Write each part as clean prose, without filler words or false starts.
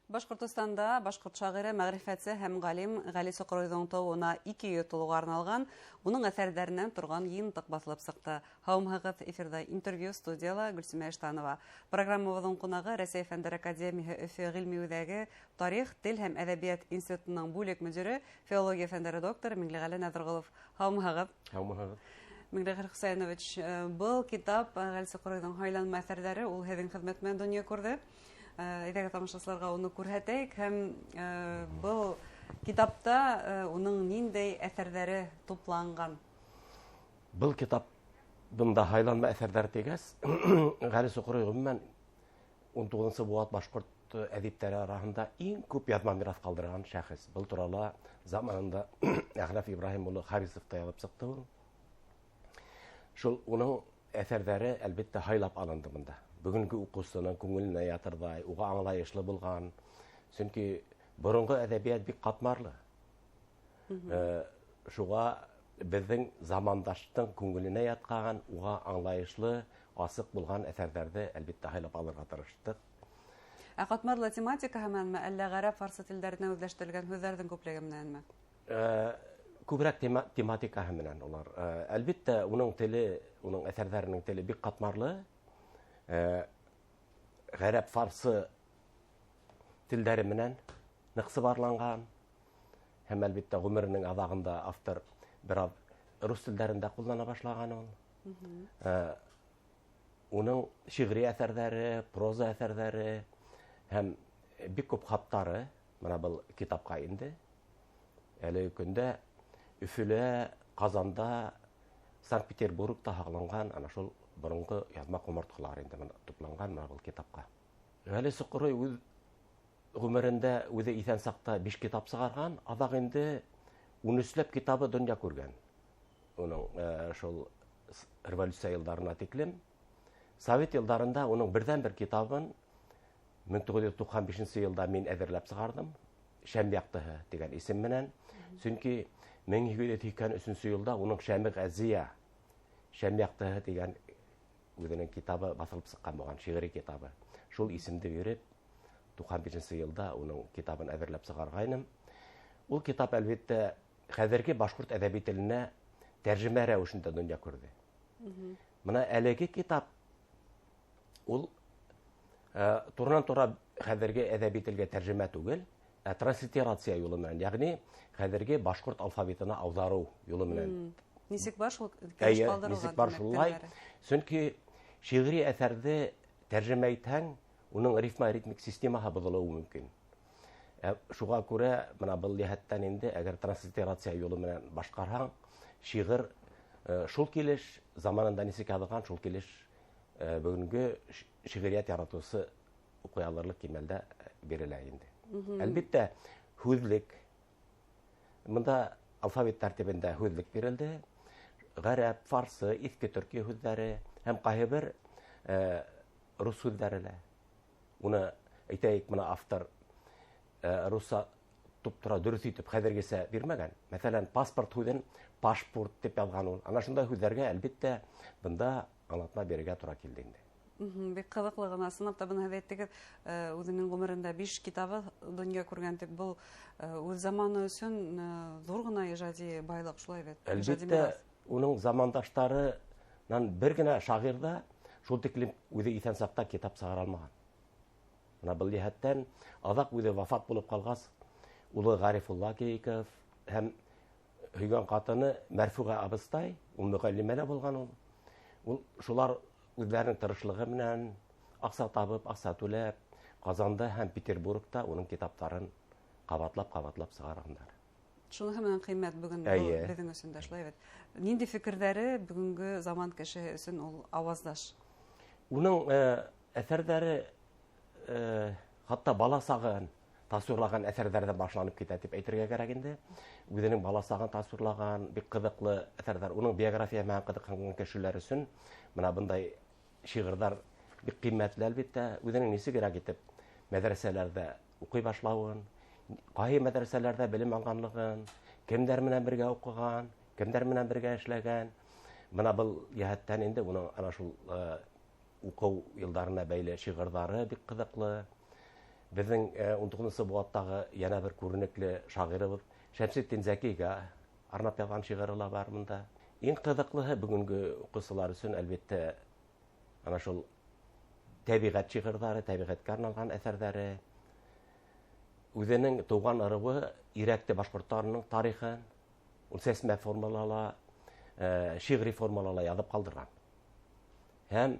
Башҡортостанда башҡорт шағиры, мәғрифәтсе һәм ғалим Ғәли Соҡоройҙоң тыуыуына 200 тулыуға арналған уның әҫәрҙәренән торған йыйынтыҡ баҫылып сыҡты. Һаумыһығыҙ, эфирҙа интервью, студияла Гөлсимә Иштанова. Программабыҙҙың ҡунағы Рәсәй Фәндәр Академияһы Өфө ғилми үҙәге Тарих, тел һәм әҙәбиәт институтының бүлек мөдире, филология фәндәре докторы Миңлеғәле Нәҙерғолов. Һаумыһығыҙ. Һаумыһығыҙ. Миңлеғәле Хөсәйенович, был китап Ғәли Соҡоройҙоң һайланма әҫәрҙәре, ул һеҙҙең хеҙмәт менән донъя күрҙе. Әйҙәгеҙ, тамашасыларға уны күрһәтәйек, һәм был китапта уның ниндәй әҫәрҙәре тупланған? Был китап бында һайланма әҫәрҙәр тигәс, Ғәли Соҡорой ғөмүмән 19-нсы быуат башҡорт әҙиптәре араһында иң күп яҙма мираҫ ҡалдырған шәхес. Был турала заманында Әхнәф Ибраһим улы Харисов та яҙып сыҡты ул. Шул уның әҫәрҙәре әлбиттә һайлап алынды бында. Бөгөнгө уҡыусының күңеленә ятырҙай, уға аңлайышлы булған. Сөнки боронғо әҙәбиәт бик ҡатмарлы. Шуға беҙҙең замандаштың күңеленә ятҡан, уға аңлайышлы, асыҡ булған әҫәрҙәрҙе әлбиттә һайлап алырға тырыштыҡ. Ә ҡатмарлы тематикаһы менәнме, әллә ғәрәп, фарсы телдәренә үҙләштерелгән һүҙҙәрҙең күплеге менәнме? Күберәк тематикаһы менән улар. Әлбиттә, уның теле, уның әҫәрҙәренең теле бик ҡатмарлы. Ғәрәп, фарсы телдәре менән ныҡ сыбарланған. Һәм әлбиттә ғүмеренең аҙағында автор бер аҙ рус телдәрен дә ҡуллана башлаған ул. Уның шиғри әҫәрҙәре, проза әҫәрҙәре һәм бик күп хаттары бына был китапҡа инде. Әлеге көндә Өфөлә, Ҡазанда, Санкт-Петербургта һаҡланған ана шул боронғо яҙма ҡомартҡылар инде бына тупланған бына был китапҡа. Ғәли Соҡорой үҙ ғүмерендә үҙе иҫән саҡта 5 китап сығарған, аҙаҡ инде 13ләп китабы донъя күргән. Уның шул революция йылдарына тиклем, совет йылдарында уның берҙән-бер китабын мең туғыҙ йөҙ туҡһан бишенсе йылда мин әҙерләп сығарҙым, Шәм яҡтыһы тигән исем менән. Сөнки мең һигеҙ йөҙ һикһән өсөнсө йылда уның Шәме Ғәзиә, Шәм яҡтыһы тигән үҙенең китабы баҫылып сыҡҡан булған, шиғри китабы. Шул исемде биреп, туҡһан бишенсе йылда уның китабын әҙерләп сығарғайным. Ул китап, әлбиттә, хәҙерге башҡорт әҙәби теленә тәржемә рәүешендә донъя күрҙе. Бына әлеге китап ул туранан-тура хәҙерге әҙәби телгә тәржемә түгел, ә транслитерация юлы менән, йәғни хәҙерге башҡорт алфавитына ауҙарыу юлы менән. Нисек бар шул килеш Эйе, ҡалдырылған нисек бар тимәк, шулай. телдәре? Сөнки шиғри әҫәрҙе тәржемә итһәң, уның рифма-ритмик системаһы боҙолоуы мөмкин. Шуға күрә бына был йәһәттән инде, әгәр транслитерация юлы менән башҡарһаң, шиғыр шул килеш, заманында нисек яҙылған, шул килеш бөгөнгө шиғриәт яратыусы уҡый алырлыҡ кимәлдә бирелә инде. Әлбиттә, һүҙлек. Бында алфавит тәртибендә һүҙлек бирелде. Ғәрәп, фарсы, иҫке төрки һүҙҙәре һәм ҡайһы бер рус һүҙҙәре лә. Уны әйтәйек, бына автор русса туп-тура дөрөҫ итеп хәҙергесә бирмәгән. Мәҫәлән, паспорт һүҙен пашпорт тип яҙған ул. Ана шундай һүҙҙәргә әлбиттә бында аңлатма бирергә тура килде инде. Бик ҡыҙыҡлы ғына. Ысынлап та, бына һеҙ әйттегеҙ, үҙенең ғүмерендә 5 китабы донъя күргән тип, был үҙ заманы өсөн ҙур ғына ижади байлыҡ, шулай бит? Ижади Әлбиттә, мираҫ. уның замандаштарынан бер генә шағир ҙа шул тиклем үҙе иҫән саҡта китап сығара алмаған. Бына был йәһәттән аҙаҡ үҙе вафат булып ҡалғас, улы Ғарифулла Кейиков һәм һөйгән ҡатыны Мәрфуға абыстай, ул мөғәллимә лә булған ул. Ул шулар үҙҙәренең тырышлығы менән аҡса табып, аҡса түләп, Ҡазанда һәм Петербургта уның китаптарын ҡабатлап-ҡабатлап сығарғандар. Шуныһы менән ҡиммәт бөгөн был беҙҙең өсөн дә, шулай бит. Ниндәй фекерҙәре бөгөнгө заман кешеһе өсөн ул ауаздаш? Уның әҫәрҙәре хатта бала сағын тасвирлаған әҫәрҙәрҙән башланып китә тип әйтергә кәрәк инде. Үҙенең бала сағын тасвирлаған бик ҡыҙыҡлы әҫәрҙәр. Уның биография менән ҡыҙыҡһынған кешеләр өсөн бына бындай шиғырҙар бик ҡиммәтле әлбиттә. Үҙенең нисегерәк итеп мәҙрәсәләрҙә уҡый башлауын, ҡайһы мәҙрәсәләрҙә белем алғанлығын, кемдәр менән бергә уҡыған, кемдәр менән бергә эшләгән. Бына был йәһәттән инде уның ана шул уҡыу йылдарына бәйле шиғырҙары бик ҡыҙыҡлы. Беҙҙең 19-нсы быуаттағы йәнә бер күренекле шағирыбыҙ Шәмсетдин Зәкигә арнап яҙған шиғыры ла бар бында. Иң ҡыҙыҡлыһы бөгөнгө уҡыусылар өсөн, әлбиттә, ана шул тәбиғәт шиғырҙары, тәбиғәткә арналған әҫәрҙәре, үҙенең тыуған ырыуы Ирәкте башҡорттарының тарихын ул сәсмә формала ла, шиғри формала ла яҙып ҡалдырған. Һәм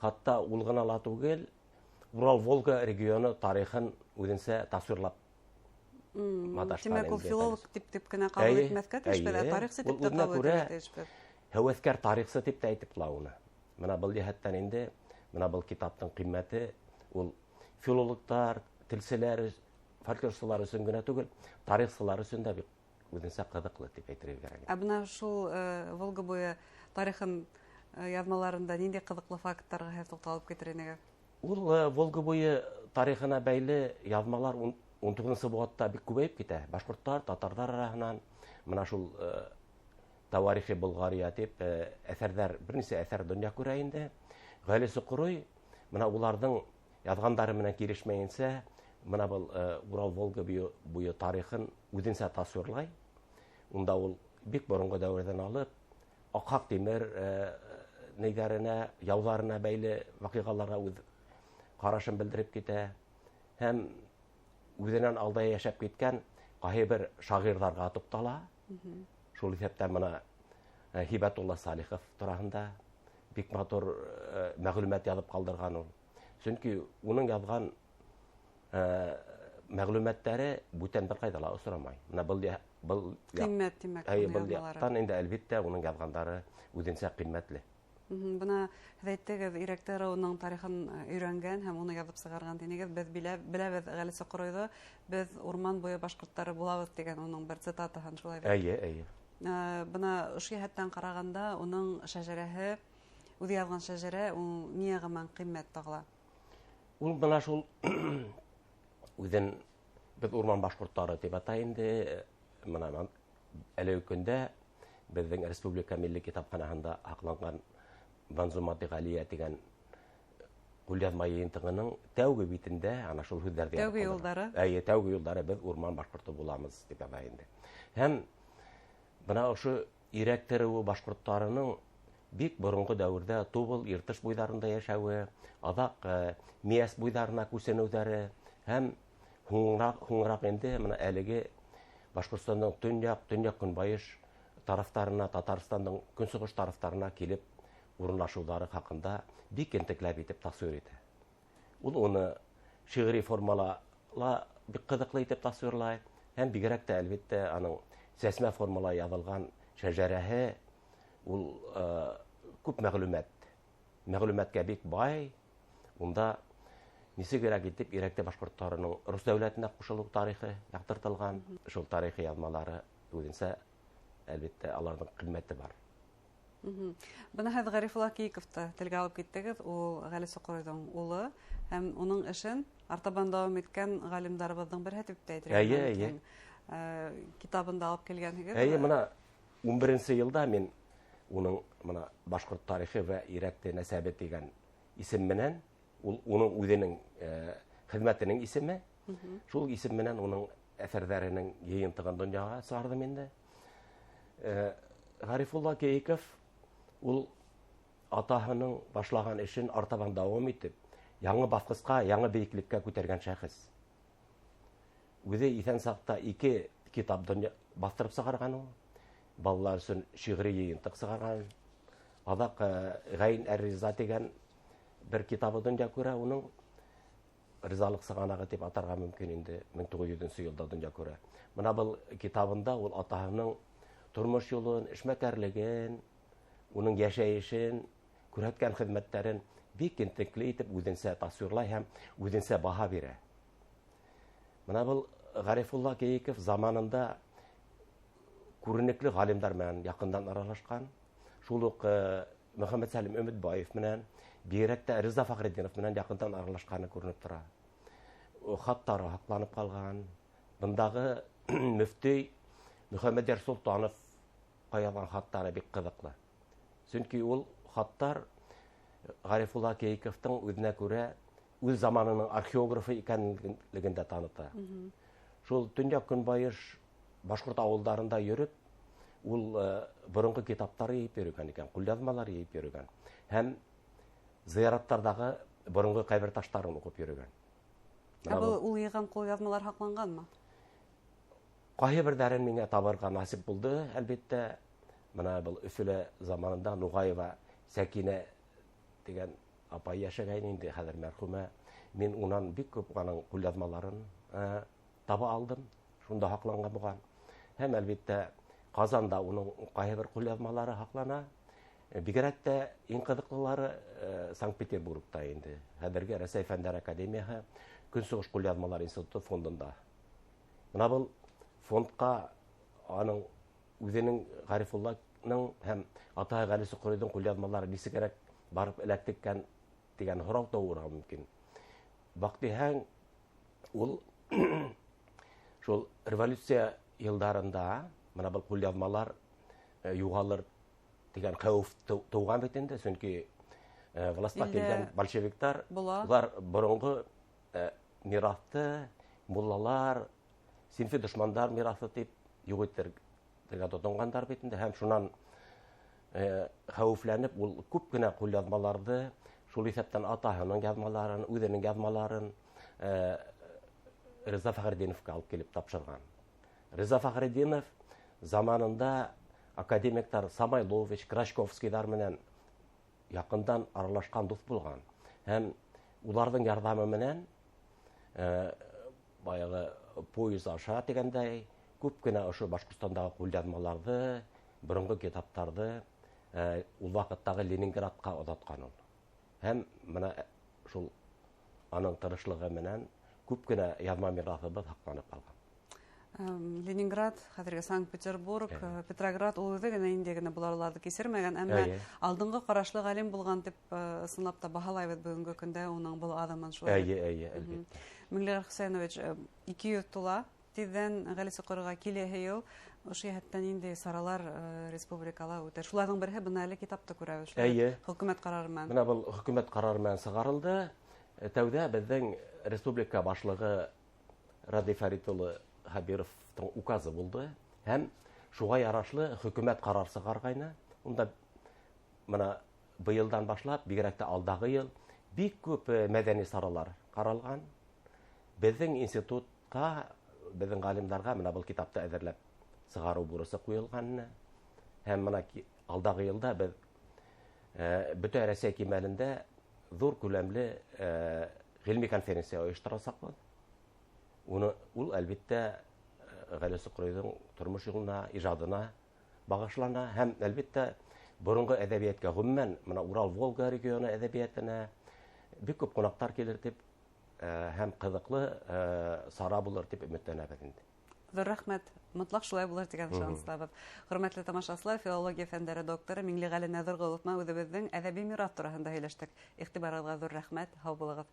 хатта ул ғына ла түгел, Урал-Волга регионы тарихын үҙенсә тасвирлап маташҡан. Тимәк, ул филолог тип кенә ҡабул итмәҫкә тейешбеҙ, ә тарихсы тип тә ҡабул итергә тейешбеҙ. Һәүәҫкәр тарихсы тип тә әйтеп була уны. Бына был йәһәттән инде, бына был китаптың ҡиммәте ул филологтар, телселәр, фольклорсылар өсөн генә түгел, тарихсылар өсөн дә бик үҙенсә ҡыҙыҡлы тип әйтергә кәрәк. Ә бына шул Волга буйы тарихын яҙмаларында ниндәй ҡыҙыҡлы факттарға һеҙ туҡталып китер инегеҙ? Ул Волга буйы тарихына бәйле яҙмалар 19-нсы быуатта бик күбәйеп китә. Башҡорттар, татарҙар араһынан бына шул Таварихи Болгария тип әҫәрҙәр, бер нисә әҫәр донъя күрә инде. Ғәли Соҡорой бына уларҙың яҙғандары менән килешмәйенсә, бына был Урал-Волга буйы тарихын үҙенсә тасвирлай. Унда ул бик боронғо дәүерҙән алып Аҡһаҡ Тимер нейҙәренә, яуҙарына бәйле ваҡиғаларға үҙ ҡарашын белдереп китә. Һәм үҙенән алда йәшәп киткән ҡайһы бер шағирҙарға туҡтала. Шул иҫәптән бына Һибәтулла Салихов тураһында бик матур мәғлүмәт яҙып ҡалдырған ул. Сөнки уның яҙған мәғлүмәттәре бүтән бер ҡайҙа ла осрамай. Бына был ҡиммәт, тимәк, был яҡтан инде әлбиттә уның яҙғандары үҙенсә ҡиммәтле. Бына һеҙ әйттегеҙ, Ирәкте ырыуының тарихын өйрәнгән һәм уны яҙып сығарған тинегеҙ. Беҙ беләбеҙ Ғәли Соҡоройҙо, беҙ урман буйы башҡорттары булабыҙ тигән уның бер цитатаһын, шулай бит? Эйе, эйе. Бына ошо йәһәттән ҡарағанда уның шәжәрәһе, үҙе яҙған шәжәрә, ул ни яғынан ҡиммәт тағы ла? Ул бына шул үҙен беҙ урман башҡорттары тип атай инде. Бына әлеге көндә беҙҙең Республика Милли китапханаһында һаҡланған Манзумати Ғәлиә тигән ҡулъяҙма йыйынтығының тәүге битендә ана шул һүҙҙәрҙе Тәүге яҙып ҡалдырған. юлдары. Эйе, тәүге юлдары беҙ урман башҡорто буламыз тип яҙа инде. Һәм бына ошо Ирәкте ырыуы башҡорттарының бик боронғо дәүерҙә Тубыл, Иртыш буйҙарында йәшәүе, аҙаҡ Миәс буйҙарына күсенеүҙәре һәм һуңыраҡ инде бына әлеге Башҡортостандың төньяҡ, төньяҡ-көнбайыш тарафтарына, Татарстандың көнсығыш тарафтарына килеп урынлашыуҙары хаҡында бик ентекләп итеп тасвир итә. Ул уны шиғри формала ла бик ҡыҙыҡлы итеп тасвирлай һәм бигерәк тә әлбиттә аның сәсмә формала яҙылған шәжәрәһе ул күп мәғлүмәткә бик бай. Унда нисегерәк итеп Ирәкте башҡорттарының рус дәүләтенә ҡушылыу тарихы яҡтыртылған. Шул тарихи яҙмалары үҙенсә әлбиттә аларҙың ҡиммәте бар. Бына һеҙ Ғәрифулла Кейиковты телгә алып киттегеҙ, ул Ғәли Соҡоройҙоң улы һәм уның эшен артабан дауам иткән ғалимдарыбыҙҙың береһе тип тә әйтергә мөмкин. Эйе. Китабын да алып килгәнһегеҙ. Эйе, бына 11 йылда мин уның бына Башҡорт тарихы вә Ирәкте нәсәбе тигән исем менән, ул уның үҙенең хеҙмәтенең исеме, шул исем менән уның әҫәрҙәренең йыйынтығын донъяға сығарҙым инде. Ғәрифулла Кейиков ул атаһының башлаған эшен артабан дауам итеп, яңы баҫҡысҡа, яңы бейеклеккә күтәргән шәхес. Үҙе иҫән саҡта 2 китап донъя баҫтырып сығарған ул. Балалар өсөн шиғри йыйынтыҡ сығарған. Аҙаҡ Ғәйн әр-Риза тигән бер китабы донъя күрә, уның ризалыҡ сығанағы тип атарға мөмкин инде, мең туғыҙ йөҙөнсө йылда донъя күрә. Бына был китабында ул атаһының тормош юлын, эшмәкәрлеген, уның йәшәйешен, күрһәткән хеҙмәттәрен бик ентекле итеп үҙенсә тасвирлай һәм үҙенсә баһа бирә. Бына был Ғәрифулла Кейиков заманында күренекле ғалимдар менән яҡындан аралашҡан, шул уҡ Мөхәммәт Сәлим Өмөтбаев менән, бигерәк тә Риза Фәхретдинов менән яҡындан аралашҡаны күренеп тора. Хаттары һаҡланып ҡалған. Бындағы мөфтөй Мөхәммәдйар Солтанов ҡайған хаттары бик ҡыҙыҡлы. Сөнки ул хаттар Ғәрифулла Кейиковтың үҙенә күрә Үҙ заманының археографы икәнлеген дә таныта. Шул төньяҡ-көнбайыш башҡорт ауылдарында йөрөп, ул боронғо китаптар йыйып йөрөгән икән, ҡулъяҙмалар йыйып йөрөгән һәм зыяраттарҙағы боронғо ҡәбер таштарын уҡып йөрөгән. Ә был ул йыйған ҡулъяҙмалар һаҡланғанмы? Ҡайһы берҙәрен миңә табырға насип булды, әлбиттә. Бына был Өфөлә заманында Нуғаева Сәкинә тигән апай йәшәгәйне инде, хәҙер мәрхүмә. Мин унан бик күп аның ҡулъяҙмаларын таба алдым, шунда һаҡланған булған. Һәм әлбиттә Ҡазанда уның ҡайһы бер ҡулъяҙмалары һаҡлана. Бигерәк тә иң ҡыҙыҡлылары Санкт-Петербургта инде. Хәҙерге Рәсәй Фәндәр Академияһы Көнсығыш ҡулъяҙмалар институты фондында. Бына был фондҡа аның үҙенең Ғарифулланың һәм атаһы Ғәли Соҡоройҙоң ҡулъяҙмалары нисегерәк барып эләктеккән тигән һорау тыуырға мөмкин. Баҡтиһәң, ул шул революция йылдарында бына был ҡулъяҙмалар юғалыр тигән хәүеф тыуған бит инде, сөнки властьҡа килгән большевиктар улар боронғо мираҫты муллалар, синфи дошмандар мираҫы тип юҡ итергә тотонғандар бит инде, һәм шунан хәүефләнеп ул күп кенә ҡулъяҙмаларҙы, шул иҫәптән атаһының яҙмаларын, үҙенең яҙмаларын Риза Фәхретдиновҡа алып килеп тапшырған. Риза Фәхретдинов заманында академиктар Самойлович, Крачковскийҙар менән яҡындан аралашҡан дуҫ булған. Һәм уларҙың ярҙамы менән баяғы поезд аша тигәндәй күп кенә ошо Башҡортостандағы ҡулъяҙмаларҙы, боронғо китаптарҙы ул ваҡыттағы Ленинградҡа оҙатҡан ул. Һәм бына шул аның тырышлығы менән күп кенә яҙма мираҫыбыҙ һаҡланып ҡалған. Ленинград, хәҙерге Санкт-Петербург, Петроград ул үҙе генә ниндәй генә буларҙы кисермәгән, әммә алдынғы ҡарашлы ғалим булған тип ысынлап та баһалайбыҙ бөгөнгө көндә уның был аҙымын шулай. Эйе, эйе, әлбиттә. Миңлеғәл Хөсәйенович, 200 тула тиҙҙән Ғәли Соҡоройға киләһе йыл. Ошо йәһәттән ниндәй саралар республикала үтә? Шуларҙың береһе бына әле китапты күрәбеҙ. Эйе. Хөкүмәт ҡарары менән. Бына был хөкүмәт ҡарары менән сығарылды. Тәүҙә беҙҙең республика башлығы Радий Фәрит улы Хәбировтың указы булды һәм шуға ярашлы хөкүмәт ҡарар сығарғайны. Унда бына быйылдан башлап, бигерәк тә алдағы йыл бик күп мәҙәни саралар ҡаралған. Беҙҙең институтҡа, беҙҙең ғалимдарға бына был китапты әҙерләп сығарыу бурысы ҡуйылған. Һәм бына алдағы йылда беҙ бөтә Рәсәй кимәлендә ҙур күләмле ғилми конференция ойошторасаҡбыҙ. Уны ул әлбиттә Ғәли Соҡоройҙоң тормош юлына, ижадына бағышлана һәм әлбиттә боронғо әҙәбиәткә, ғөмүмән бына Урал-Волга регионы әҙәбиәтенә бик күп ҡунаҡтар килер тип һәм ҡыҙыҡлы сара булыр тип өмөтләнәбеҙ инде. Ҙур рәхмәт. Мотлаҡ шулай булыр тигән ышаныстабыҙ. Хөрмәтле тамашасылар, филология фәндәре докторы Миңлеғәле Нәҙерғолов менән үҙебеҙҙең әҙәби мираҫ тураһында һөйләштек. Иғтибарығыҙға ҙур рәхмәт. Һау булығыҙ.